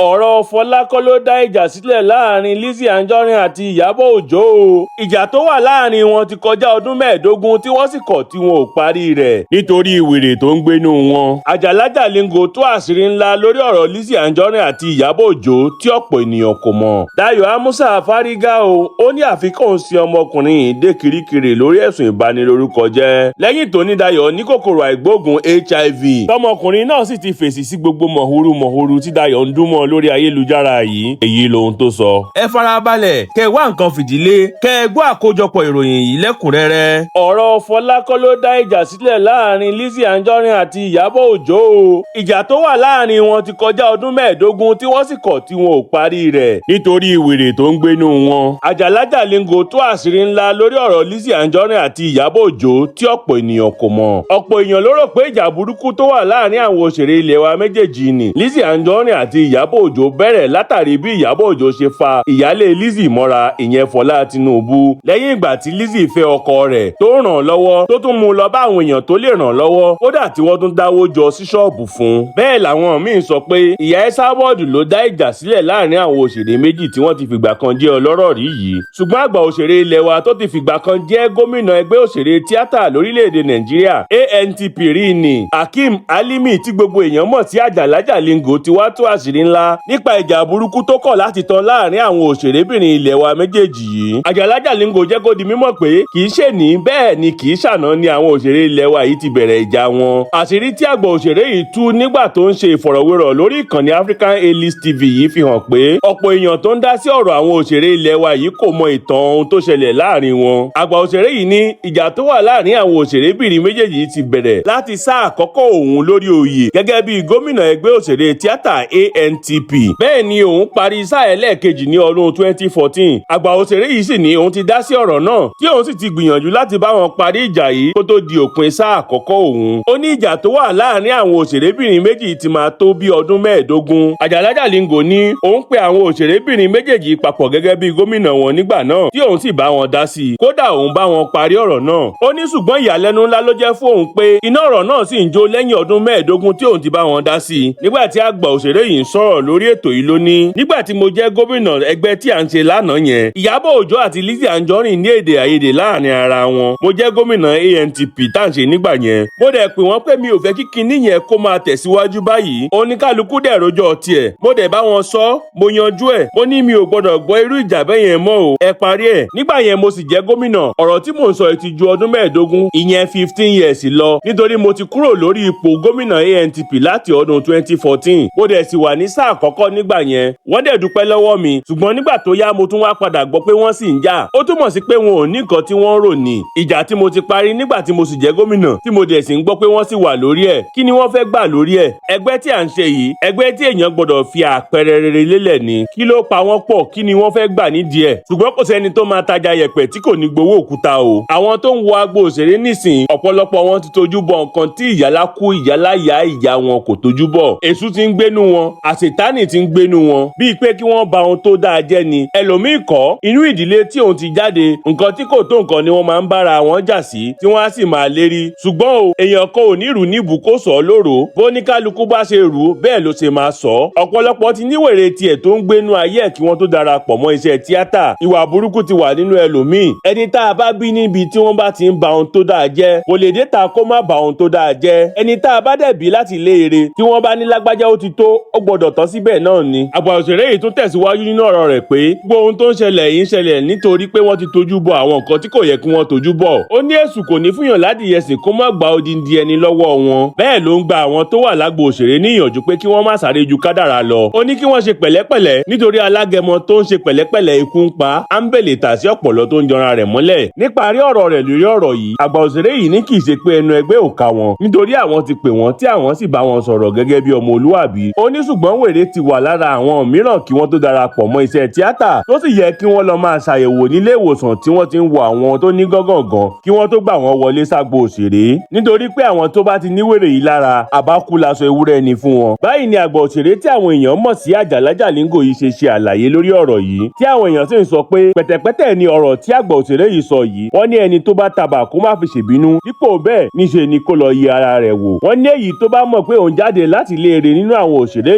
Ọ̀rọ̀ Fọlá kọ́ ló dá ìjà sílẹ̀ láàrin Lizzy Anjorin àti Ìyábọ̀ Òjó o. Ìjà tó wà láàrin wọn ti kọjá ọdún 15 tí wọ́n sì kọ̀ tí wọn ò parí rẹ̀ nítorí wèrè tó ń gbénú wọn. Àjàlá Jalingo tú àṣírí ńlá lórí ọ̀rọ̀ Lizzy Anjorin àti Ìyábọ̀ Òjó tí ọ̀pọ̀ ènìyàn kò mọ̀. Dayọ̀ Amusa fárígá o, ó ní àfi kóun sin ọmọkùnrin yìí dé Kirikiri lórí ẹ̀sùn ìbanilórúkọjẹ́. Lẹ́yìn tó ní Dayọ̀ ní kòkòrò àìgbóògùn HIV. Tọmọkùnrin náà sì ti fèsì sí gbogbo mọ̀húrú mọ̀húrú tí Dayọ̀ ń dún mọ́ lórí ayélujára yìí. Èyí lohun tó sọ. Ẹ farabalẹ̀ kẹ́ ẹ wá nǹkan fìdílé kẹ́ ẹ gbọ́ àkójọpọ̀ ìròyìn yìí lẹ́kùnrẹ́rẹ́. Ọ̀rọ̀ Fọlá kọ́ ló dá ìjà sílẹ̀ láàrin Lizzy Anjorin àti Ìyábọ̀ Òjó o. Ìjà tó wà láàrin wọn ti kọjá ọdún 15 tí wọ́n sì kọ̀ tí wọn ò parí rẹ̀ nítorí wèrè tó ń gbénú wọn. Àjàlá Jalingo tú àṣírí ńlá lórí ọ̀rọ̀ Lizzy Anjorin àti Ìyábọ̀ Òjó tí ọ̀pọ̀ ènìyàn kò mọ̀. Ọ̀pọ̀ èèyàn ló rò pé ìjà burúkú tó wà láàrin àwọn òṣèré ilẹ̀ wa méjèèjì ni Lizzy Anjorin àti Ìyábọ̀ Òjó bẹ̀rẹ̀ látàrí bí Ìyábọ̀ Òjó ṣe fa ìyálé Lizzy mọ́ra, ìyẹn Fọlá Tinubu. Lẹ́yìn ìgbà tí Lizzy fẹ́ ọkọ rẹ̀ tó ràn án lọ́wọ́, tó tún mú un lọ bá àwọn èèyàn tó lè ràn án lọ́wọ́, kódà tí wọ́n tún dáwó jọ sí ṣọ́ọ̀bù fún un. Bẹ́ẹ̀ làwọn míín sọ pé ìyá Esabod ló dá ìjà sílẹ̀ láàrin àwọn òṣèré méjì tí wọ́n ti fìgbà kan jẹ́ ọlọ́rọ̀ rí yìí. Ṣùgbọ́n àgbà òṣèré ilẹ̀ wa tó ti fìgbà kan jẹ́ gómìnà ẹgbẹ́ òṣèré tíátà lórílẹ̀‐èdè Nàìjíríà, ANTP rí ni, Hakeem Alimi, tí gbogbo èèyàn mọ̀ sí Àjàlá Jalingo, ti wá tú àṣírí ńlá nípa ìjà burúkú tó kọ̀ láti tán láàrin àwọn òṣèrébìnrin ilẹ̀ wa méjèèjì yìí. Àjàlá Jalingo jẹ́ kó di mímọ̀ pé kì í ṣe ní bẹ́ẹ̀ ni kì í ṣàná ni àwọn òṣèré ilẹ̀ wa yìí ti bẹ̀rẹ̀ ìjà wọn. Àṣírí tí àgbà òṣèré yìí tú nígbà tó ń ṣe ìfọ̀rọ̀wérọ̀ lórí ìkànnì African A-List TV yìí fi hàn pé ọ̀pọ̀ èèyàn tó ń dá sí ọ̀rọ̀ àwọn òṣèré ilẹ̀ wa yìí kò mọ ìtàn ohun tó ṣẹlẹ̀ láàrin wọn. Àgbà òṣèré yìí ní ìjà tó wà láàrin àwọn òṣèrébìnrin méjèèjì ti bẹ̀rẹ̀ láti sáà àkọ́kọ́ òun lórí oyè gẹ́gẹ́ bí gómìnà ẹgbẹ́ òṣèré tíátà ANTP. Bẹ́ẹ̀ ni òun parí sáà ẹlẹ́ẹ̀kejì ní ọdún 2014. Àgbà òṣèré yìí sì ní òun ti dá sí ọ̀rọ̀ náà, tí òun sì ti gbìyànjú láti bá wọn parí ìjà yìí kó tó di òpin sáà àkọ́kọ́ òun. Ó ní ìjà tó wà láàrin àwọn òṣèrébìnrin méjì ti máa tó bí ọdún 15. Àjàlá Jalingo ní òun pe àwọn òṣèrébìnrin méjèèjì papọ̀ gẹ́gẹ́ bí gómìnà wọn nígbà náà, tí òun sì bá wọn dá sí i, kódà òun bá wọn parí ọ̀rọ̀ náà. Ó ní ṣùgbọ́n ìyàlẹ́nu ńlá ló jẹ́ fún òun pé iná ọ̀rọ̀ náà sì ń jó lẹ́yìn ọdún 15 tí òun ti bá wọn dá sí i. Nígbà tí àgbà òṣèré yìí ń sọ̀rọ̀ lórí ètò yìí ló ní, nígbà tí mo jẹ́ gómìnà ẹgbẹ́ tí à ń ṣe lánàá yẹn, Ìyábọ̀ Òjó àti Lizzy Anjorin ní èdè àìyedè láàrin ara wọn. Mo jẹ́ gómìnà ANTP tá à ń ṣe nígbà yẹn. Mo dẹ̀ pè wọ́n pé mi ò fẹ́ kí kinní yẹn kó máa tẹ̀síwájú báyìí. Oníkálukú dẹ̀ rojọ́ tiẹ̀. Mo dẹ̀ bá wọn sọ, mo yanjú ẹ̀. Mo ní mi ò gbọ́dọ̀ gbọ́ irú ìjà bẹ́ẹ̀ yẹn mọ́ o. Ẹ parí ẹ̀. Nígbà yẹn mo sì jẹ́ gómìnà. Ọ̀rọ̀ tí mò ń sọ yìí ti ju ọdún 15, ìyẹn 15 years lọ. Nítorí mo ti kúrò lórí ipò gómìnà ANTP láti ọdún 2014. Mo dẹ̀ sì wà ní sáà àkọ́kọ́ nígbà yẹn. Wọ́n dẹ̀ dúpẹ́ lọ́wọ́ mi. Ṣùgbọ́n nígbà tó yá, mo tún wá padà gbọ́ pé wọ́n sì ń jà. Ó túmọ̀ sí pé wọn ò ní nǹkan tí wọ́n rò ní. Ìjà tí mo ti parí nígbà tí mo sì jẹ́ gómìnà, tí mo dẹ̀ sì ń gbọ́ pé wọ́n sì wà lórí ẹ̀. Kí ni wọ́n fẹ́ gbà lórí ẹ̀? Ẹgbẹ́ tí à ń ṣe yìí, ẹgbẹ́ tí èèyàn gbọ́dọ̀ fi àpẹẹrẹ rere lélẹ̀ ni. Kí ló pa wọ́n pọ̀? Kí ni wọ́n fẹ́ gbà nídìí ẹ̀? Ṣùgbọ́n kò sẹ́ni tó máa tajà yẹ̀pẹ̀ tí kò ní gbowó òkúta o. Àwọn tó ń wọ agbo òṣèré nísìn, ọ̀pọ̀lọpọ̀ wọn ti tojú bọ nǹkan tí ìyálà kú ìyálà ìyá ìyá wọn kò tójú bọ̀. Èṣù ti ń gbénú wọn, àṣetánì ti ń gbénú wọn. Bíi pé kí wọ́n ba ohun tó dáa jẹ́ ni. Ẹlòmíì kọ́, inú ìdílé tí òun ti jáde, nǹkan tí kò tó nǹkan ni wọ́n máa ń bára wọn jà sí, tí wọ́n á sì máa lérí. Ṣùgbọ́n o, èèyàn kan ò ní rù níbù kó sọ lóro. Bó ní kálukú bá ṣe rù, bẹ́ẹ̀ ló ṣe máa sọ. Ọ̀pọ̀lọpọ̀ ti níwèrè tiẹ̀ tó ń gbénú ayé ẹ̀ kí wọ́n tó darapọ̀ mọ́ iṣẹ́ tíátà. Ìwà burúkú ti wà nínú ẹlòmíì. Ẹni tá a bá bí níbi tí wọ́n bá ti ń ba ohun tó dáa jẹ́, kò lè dé ta kó má ba ohun tó dáa jẹ́. Ẹni tá a bá dẹ̀ bí láti ilé ire, tí wọ́n bá ní lágbájá ó ti tó, ó gbọ́dọ̀ tán síbẹ̀ náà ni. Àgbà òṣèré yìí tún tẹ̀síwájú nínú ọ̀rọ̀ rẹ̀ pé gbogbo ohun tó ń ṣẹlẹ̀ yìí ń ṣẹlẹ̀ nítorí pé wọ́n ti tójú bọ àwọn nǹkan tí kò yẹ kí wọ́n tójú bọ̀. Ó ní èṣù kò ní fúnyàn ládìyẹ sìn kó má gba odindi ẹni lọ́wọ́ wọn. Bẹ́ẹ̀ ló ń gba àwọn tó wà lágbo òṣèré ní ìyànjú pé kí wọ́n má sáré ju kádàrá lọ. Ó ní kí wọ́n ṣe pẹ̀lẹ́pẹ̀lẹ́, nítorí alágẹmọ tó ń ṣe pẹ̀lẹ́pẹ̀lẹ́ ikú ń pa á ń bèlè tà sí ọ̀pọ̀lọ́ tó ń jọra rẹ̀ mọ́lẹ̀. Níparí ọ̀rọ̀ rẹ̀ lórí ọ̀rọ̀ yìí, àgbà òṣèré yìí ní kì í ṣe pé ẹnu ẹgbẹ́ ò ká wọn, nítorí àwọn ti pè wọ́n tí àwọn sì bá wọn sọ̀rọ̀ gẹ́gẹ́ bí ọmọ olúwàbí. Ó ní ṣùgbọ́n wèrè ti wà lára àwọn mìíràn kí wọ́n tó darapọ̀ mọ́ iṣẹ́ tíátà, tó sì yẹ kí wọ́n lọ máa ṣàyẹ̀wò nílé ìwòsàn tí wọ́n ti ń wo àwọn tó ní gángangan kí wọ́n tó gbà wọ́n wọlé ságbo òṣèré, nítorí pé àwọn tó bá ti ní wèrè yìí lára, àbákú laṣọ ewúrẹ́ ni fún wọn. Báyìí ni àgbà òṣèré tí àwọn èèyàn mọ̀ sí Àjàlá Jalingo yìí ṣe ṣe àlàyé lórí ọ̀rọ̀ yìí, tí àwọn èèyàn sì ń sọ pé pẹ̀tẹ̀pẹ̀tẹ̀ ni ọ̀rọ̀ tí àgbà òṣèré yìí sọ yìí. Wọ́n ní ẹni tó bá tabà kó má fi ṣèbínú, dípò bẹ́ẹ̀ níṣe ni kó lọ yẹ ara rẹ̀ wò. Wọ́n ní èyí tó bá mọ̀ pé òun jáde láti ilé eré nínú àwọn òṣèré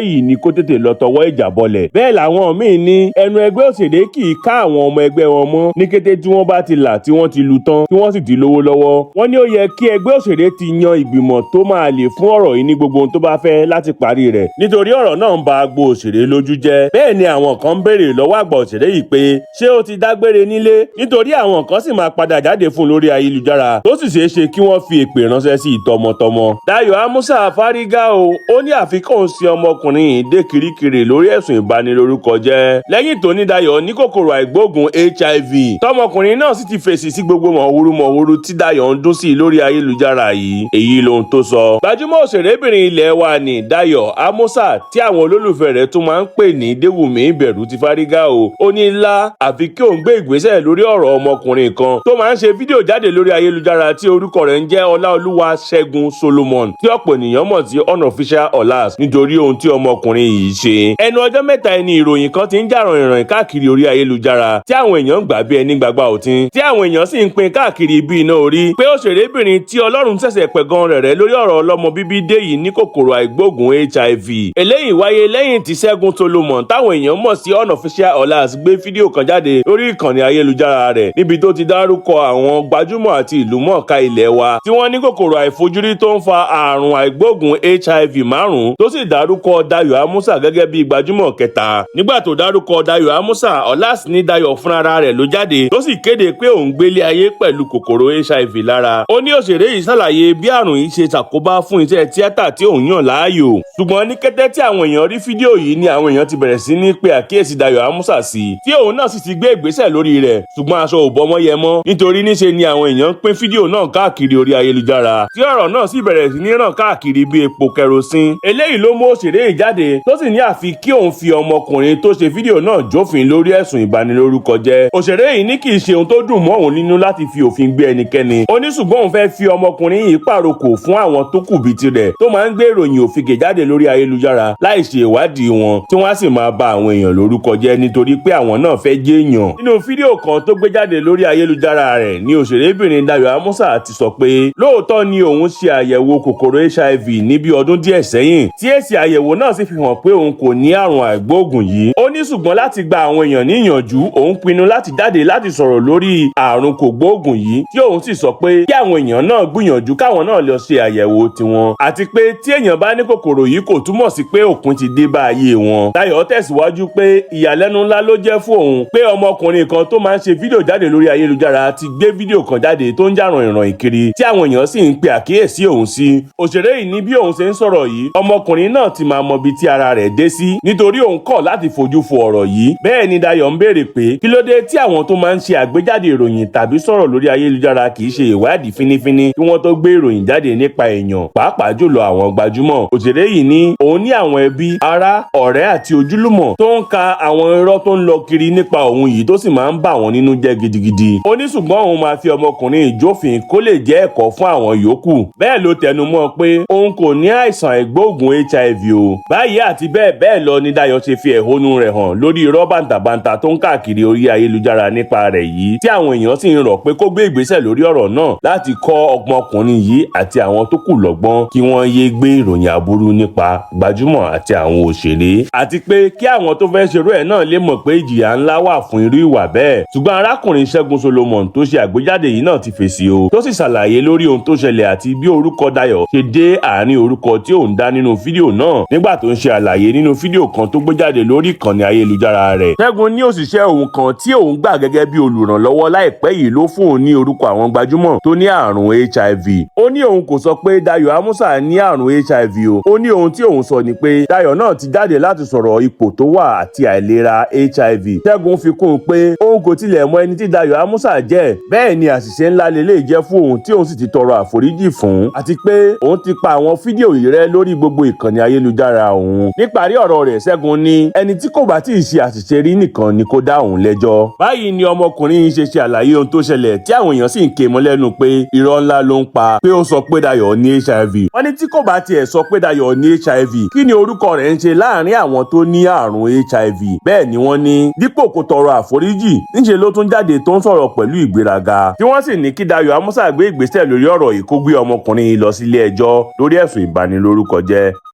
yìí ni kó kó tètè lọ tọwọ́ ìjà bọlẹ̀. Bẹ́ẹ̀ làwọn míín ní ẹnu ẹgbẹ́ òṣèré kì í ká àwọn ọmọ ẹgbẹ́ wọn mọ́ ní kété tí wọ́n bá ti là, tí wọ́n ti lu tán, tí wọ́n sì ti lówó lọ́wọ́. Wọ́n ní ó yẹ kí ẹgbẹ́ òṣèré ti yan ìgbìmọ̀ tó máa lè fún ọ̀rọ̀ yìí ní gbogbo ohun tó bá fẹ́ láti parí rẹ̀, nítorí ọ̀rọ̀ náà ń ba agbo òṣèré lójú jẹ́. Bẹ́ẹ̀ ni àwọn kan ń béèrè lọ́wọ́ àgbà òṣèré yìí pé ṣé ó ti dágbére nílé, nítorí àwọn kan sì máa padà jáde fún un lórí ayélujára, tó sì ṣeé ṣe kí wọ́n fi èpè ránṣẹ́ sí i tọmọtọmọ. Dayọ̀ Amusa fárígá o, ó ní àfikún sí ọmọkùnrin yìí dé Kirikiri lórí ẹ̀sùn ìbanilórúkọ jẹ́, lẹ́yìn tó ní Dayọ̀ ní kòkòrò àìgbóògùn HIV, tọmọkùnrin náà sì ti fèsì sí gbogbo mọ̀húrú mọ̀húrú tí Dayọ̀ ń dún sí lórí ayélujára yìí. Èyí lohun tó sọ. Gbajúmọ̀ òṣèrébìnrin ilẹ̀ wa ní Dayọ̀ Amusa, tí àwọn olólùfẹ́ rẹ̀ tún máa ń pè ní Déwùmí Ìbẹ̀rù, ti fárígá o. Ó ní ńlá àfi kí òun gbé ìgbésẹ̀ lórí ọ̀rọ̀ ọmọkùnrin kan tó máa ń ṣe fídíò jáde lórí ayélujára tí orúkọ rẹ̀ ń jẹ́ Ọláolúwa Ṣẹ́gun Solomon, tí ọ̀pọ̀ ènìyàn mọ̀ sí Unofficial Olas, nítorí ohun tí ọmọkùnrin yìí ṣe. Ẹnu ọjọ́ mẹ́ta ẹni ìròyìn kan ti ń jà rànyìnrànyìn káàkiri orí ayélujára, tí àwọn èèyàn ń gbà bí ẹni gbàgbà òtín, tí àwọn èèyàn sì ń pín káàkiri bí iná orí, pé òṣèrébìnrin tí Ọlọ́run ṣẹ̀ṣẹ̀ pẹ̀gàn rẹ̀ rẹ́ lórí ọ̀rọ̀ ọlọ́mọ bíbí dé yìí ní kòkòrò àìgbóògùn HIV. Eléyìí wáyé lẹ́yìn tí Ṣẹ́gun Solomon, táwọn èèyàn mọ̀ sí Unofficial Olas, gbé fídíò kan jáde lórí ìkànnì ayélujára rẹ̀, níbi tó ti dárúkọ àwọn gbajúmọ̀ àti ìlúmọ̀ọ́ká ilẹ̀ wa tí wọ́n ní kòkòrò àìfojúrí tó ń fa àrùn àìgbóògùn HIV márùn-ún, tó sì dárúkọ Dayọ̀ Amusa gẹ́gẹ́ bí gbajúmọ̀ kẹta. Nígbà tó dárúkọ Dayọ̀ Amusa, Olas ní Dayọ̀ fúnra rẹ̀ ló jáde tó sì kéde pé òun gbélé ayé pẹ̀lú kòkòrò HIV lára. Ó ní òṣèré yìí ṣàlàyé bí àrùn yìí ṣe ṣàkóbá fún iṣẹ́ tíátà tí òun yàn láàyò. Ṣùgbọ́n ní kété tí àwọn èèyàn rí fídíò yìí ni àwọn èèyàn ti bẹ̀rẹ̀ sí ní pe àkíyèsí Dayọ̀ Amusa sí, tí òun náà sì ti gbé ìgbésẹ̀ lórí rẹ̀. Ṣùgbọ́n aṣọ ò bọ́mọ́ yẹ mọ́, nítorí níṣe ni àwọn èèyàn ń pín fídíò náà káàkiri orí ayélujára, tí ọ̀rọ̀ náà sì bẹ̀rẹ̀ sí ní ràn káàkiri bí epo kẹrosin. Eléyìí ló mú òṣèré yìí jáde tó sì ní àfi kí òun fi ọmọkùnrin tó ṣe fídíò náà jófin lórí ẹ̀sùn ìbanilórúkọ jẹ́. Òṣèré yìí ní kì í ṣe ohun tó dùn mọ́ òun nínú láti fi òfin gbé ẹnikẹ́ni. Ó ní ṣùgbọ́n òun fẹ́ fi ọmọkùnrin yìí pàrokò fún àwọn tó kù bíi tirẹ̀ tó máa ń gbé ìròyìn òfìgè jáde lórí ayélujára láì ṣe ìwádìí wọn, tí wọ́n á sì máa ba àwọn èèyàn lórúkọ jẹ́ nítorí pé àwọn náà fẹ́ jẹ́ èèyàn. Nínú fídíò kan tó gbé jáde lórí ayélujára rẹ̀ ní òṣèrébìnrin Dayọ̀ Amusa ti sọ pé lóòótọ́ ni òun ṣe àyẹ̀wò kòkòrò HIV ní bí ọdún díẹ̀ sẹ́yìn, tí èsì àyẹ̀wò náà sì fi hàn pé òun kò ní àrùn àìgbóògùn yìí. Ó ní ṣùgbọ́n láti gba àwọn èèyàn níyànjú, òun pinnu láti jáde láti sọ̀rọ̀ lórí àrùn kògbóògùn yìí, tí òun sì sọ pé kí àwọn èèyàn náà gbìyànjú káwọn náà lọ ṣe àyẹ̀wò tiwọn, àti pé tí èèyàn bá ní kòkòrò yìí kò túmọ̀ sí pé òpin ti dé bá ayé wọn. Dayọ̀ tẹ̀síwájú pé ìyàlẹ́nu ńlá ló jẹ́ fún òun pé ọmọkùnrin kan tó máa ń ṣe fídíò jáde lórí ayélujára ti gbé fídíò kan jáde tó ń jà rànyìnrànyìn kiri, tí àwọn èèyàn sì ń pe àkíyèsí òun sí. Òṣèré yìí ní bí òun ṣe ń sọ̀rọ̀ yìí, ọmọkùnrin náà ti máa mọ ibi tí ara rẹ̀ dé sí, nítorí òun kọ̀ láti fojú fo ọ̀rọ̀ yìí. Bẹ́ẹ̀ ni Dayọ̀ ń béèrè pé kí ló dé tí àwọn tó máa ń ṣe àgbéjáde ìròyìn tàbí sọ̀rọ̀ lórí ayélujára kì í ṣe ìwádìí fínífíní kí wọ́n tó gbé ìròyìn jáde nípa èèyàn, pàápàá jùlọ àwọn gbajúmọ̀. Òṣèré yìí ní òun ní àwọn ẹbí, ará, ọ̀rẹ́ àti ojúlùmọ̀ tó ń ka àwọn irọ́ tó ń lọ kiri nípa òun yìí, tó sì máa ń bà wọ́n nínú jẹ́ gidigidi. Ó ní ṣùgbọ́n òun máa fi ọmọkùnrin ìjófin kó lè jẹ́ ẹ̀kọ́ fún àwọn yòókù. Bẹ́ẹ̀ ló tẹnu mọ́ pé òun kò ní àìsàn àìgbóògùn HIV o. Báyìí àti bẹ́ẹ̀ bẹ́ẹ̀ lọ ni Dayọ̀ ṣe fi ẹ̀hónú rẹ̀ hàn lórí irọ́ bàǹtàbàǹtà tó ń káàkiri orí ayélujára nípa rẹ̀ yìí, tí àwọn èèyàn sì ń rọ̀ pé kó gbé ìgbésẹ̀ lórí ọ̀rọ̀ náà láti kọ́ ọmọkùnrin yìí àti àwọn tó kù lọ́gbọ́n, kí wọ́n yéé gbé ìròyìn aburú nípa gbajúmọ̀ àti àwọn òṣèré, àti pé kí àwọn tó fẹ́ ṣerú ẹ̀ náà lè mọ̀ pé ìjìyà ńlá wà fún irú ìwà bẹ́ẹ̀. Ṣùgbọ́n arákùnrin Ṣẹ́gun Solomon tó ṣe àgbéjáde yìí náà ti fèsì o, tó sì ṣàlàyé lórí ohun tó ṣẹlẹ̀ àti bí orúkọ Dayọ̀ ṣe dé àárín orúkọ tí òun dá nínú fídíò náà, nígbà tó ń ṣe àlàyé nínú fídíò kan tó gbé jáde lórí ìkànnì ayélujára rẹ̀. Ṣẹ́gun ní òṣìṣẹ́ òun kan tí òun gbà gẹ́gẹ́ bí olùrànlọ́wọ́ láìpẹ́ yìí ló fún òun ní orúkọ àwọn gbajúmọ̀ tó ní àrùn HIV. Ó ní òun kò sọ pé Dayọ̀ Amusa ní àrùn HIV o. Ó ní ohun tí òun sọ ni pé Dayọ̀ náà ti jáde láti sọ̀rọ̀ ipò tó wà àti àìlera HIV. Ṣẹ́gun fi kún un pé òun kò tilẹ̀ mọ ẹni tí Dayọ̀ Amusa jẹ́, bẹ́ẹ̀ ni àṣìṣe ńlá lélẹ̀ jẹ́ fún òun, tí òun sì ti tọrọ àforíjì fún, àti pé òun ti pa àwọn fídíò yìí rẹ́ lórí gbogbo ìkànnì ayélujára òun. Níparí ọ̀rọ̀ rẹ̀, Ṣẹ́gun ní ẹni tí kò bá tí ì ṣe àṣìṣe rí nìkan ni kó dá òun lẹ́jọ́. Báyìí ni ọmọkùnrin yìí ṣe ṣe àlàyé ohun tó ṣẹlẹ̀, tí àwọn èèyàn sì ń ké mọ́ lẹ́nu pé irọ́ ńlá ló ń pa, pé ó sọ pé Dayọ̀ ní HIV. Wọ́n ní tí kò bá tiẹ̀ sọ pé Dayọ̀ ní HIV, kí ni orúkọ rẹ̀ ń ṣe láàrin àwọn tó ní àrùn HIV? Bẹ́ẹ̀ ni wọ́n ní dípò kó tọrọ àforíjì, níṣe ló tún jáde tó ń sọ̀rọ̀ pẹ̀lú ìgbéraga, tí wọ́n sì ní kí Dayọ̀ Amusa gbé ìgbésẹ̀ lórí ọ̀rọ̀ yìí, kó gbé ọmọkùnrin yìí lọ sílé ẹjọ́ lórí ẹ̀sùn ìbanilórúkọ jẹ́.